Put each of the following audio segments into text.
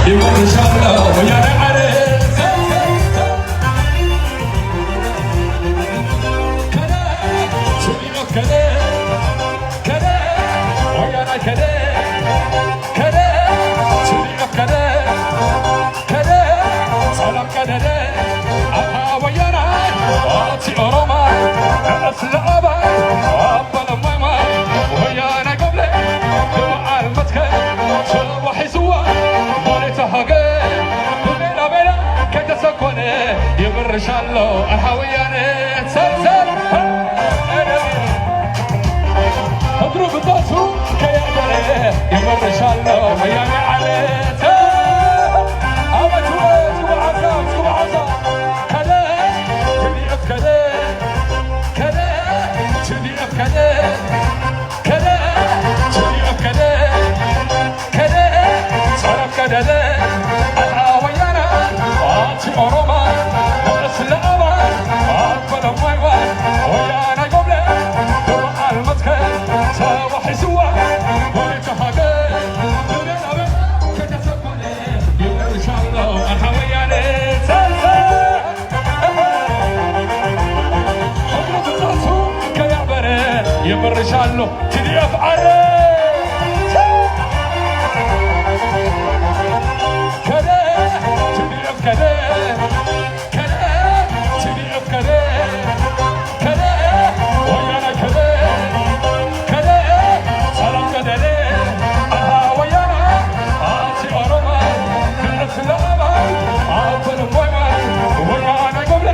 ይወድሻለሁ ወያነ ዓለም። ከደ፣ ስሚዖት ከደ፣ ከደ፣ ወያናይ ከደ፣ ከደ፣ ስሚዖት ከደ፣ ከደ፣ ሰላም ቀደደ፣ ኣታ ወያናይ፣ ኣቲ ኦሮማይ፣ ንዕስ ለኣባይ፣ ኣበለማይማይ፣ ወያናይ ጎብለ፣ ብበዓል መትከል፣ ተዋሒስዋ፣ መሬት ሃገር፣ ብቤላ ቤላ፣ ከተሰኮነ፣ ይብርሻሎ፣ ኣርሓ ወያነ፣ ሰልሰል፣ እግሩ ብጣቱ ከየዕበረ፣ ይብርሻሎ፣ ወያነ ዓለት፣ ኣበትወት፣ ክቡር ሓሳብ፣ ክቡር ሓሳብ፣ ከደ፣ ትዲኤፍ ከደ፣ ከደ፣ ትዲኤፍ ከደ፣ ከደ፣ ትዲኤፍ ከደ፣ ከደ፣ ጸረፍ ከደደ፣ ኣታ ወያነ፣ ኣቲ ኦሮማይ፣ ንዕስ ለኣባይ፣ ኣበለማይዋይ፣ ወያናይ ጎብለ፣ ብበዓል መትከል፣ ተዋሒስዋ፣ ወይተ ሃገር፣ ብቤት ኣበ፣ ከተሰኮነ፣ ይብርሻሎ፣ ኣታ ወያነ፣ ሰልሰል። እግሩ ብጣቱ ከያበረ የመርሻሎ። ቲዲኤፍ ዓረ። ከደ፣ ቲዲኤፍ ከደ፣ ከደ፣ ቲዲኤፍ ከደ፣ ከደ፣ ወያነ ከደ፣ ከደ፣ ሰላም ከደለ፣ ኣታ ወያነ፣ ኣቲ ኦሮማይ፣ ክልተ ለኣባይ፣ ኣበለማይማይ፣ ወያነ ጎብለ፣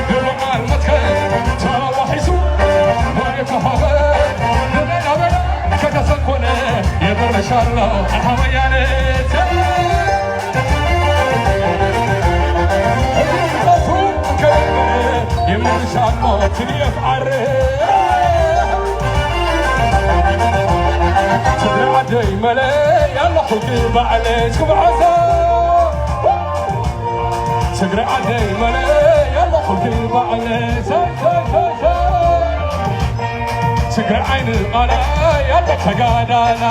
ብበዓል መትከል፣ ተዋሒሱ፣ መሬት ሃገር፣ ንበይና በይና ከተሰኮነ፣ የመርሻሎ፣ ኣርሓ ወያነ፣ የመርሻሎ፣ ቲዲኤፍ ዓረ። ትግራይ ዓደይ መለይ ኣለኹ ባዕለይ እስኪ ብዓዛ። ትግራይ ዓደይ መለይ ኣለኹ ባዕለይ ሰይ ሰይ ሰይ ሰይ። ትግራይ ዓይኒ ቃላይ ኣሎ ተጋዳላ።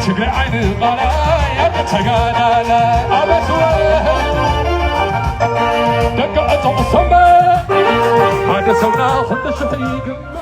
ትግራይ ዓይኒ ቃላይ ኣሎ ተጋዳላ። ኣበትወ ደቂ ዕጡቕ ሰንበት ሓደ ሰብና ክንዲ ሽሕ ይግመት።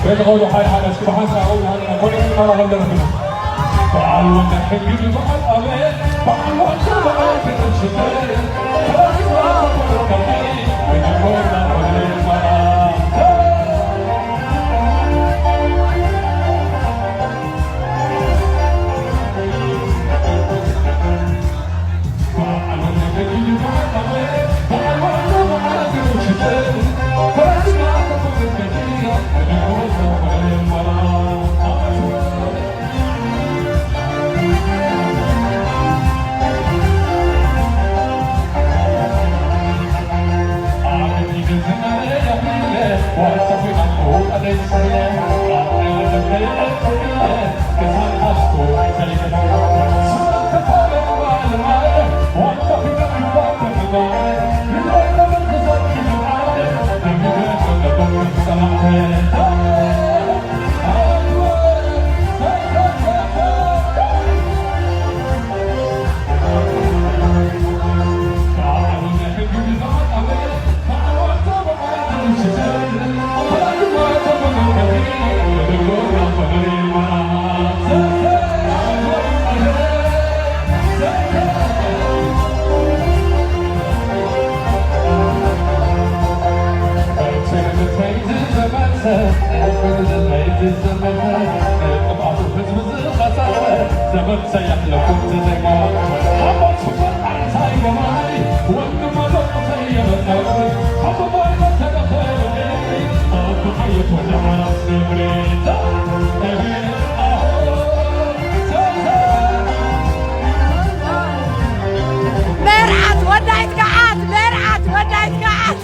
ቤተቆሉ ሓይ ሓደስ ብሓንሳ እውን ሃለና ኮነ ማራ ሃለና። በዓል ወልደ ሕጊ በዓል ኣቤት በዓል ወልደ በዓል ቤተሽተ መርዓት ወዳይት ከዓት፣ መርዓት ወዳይት ከዓት።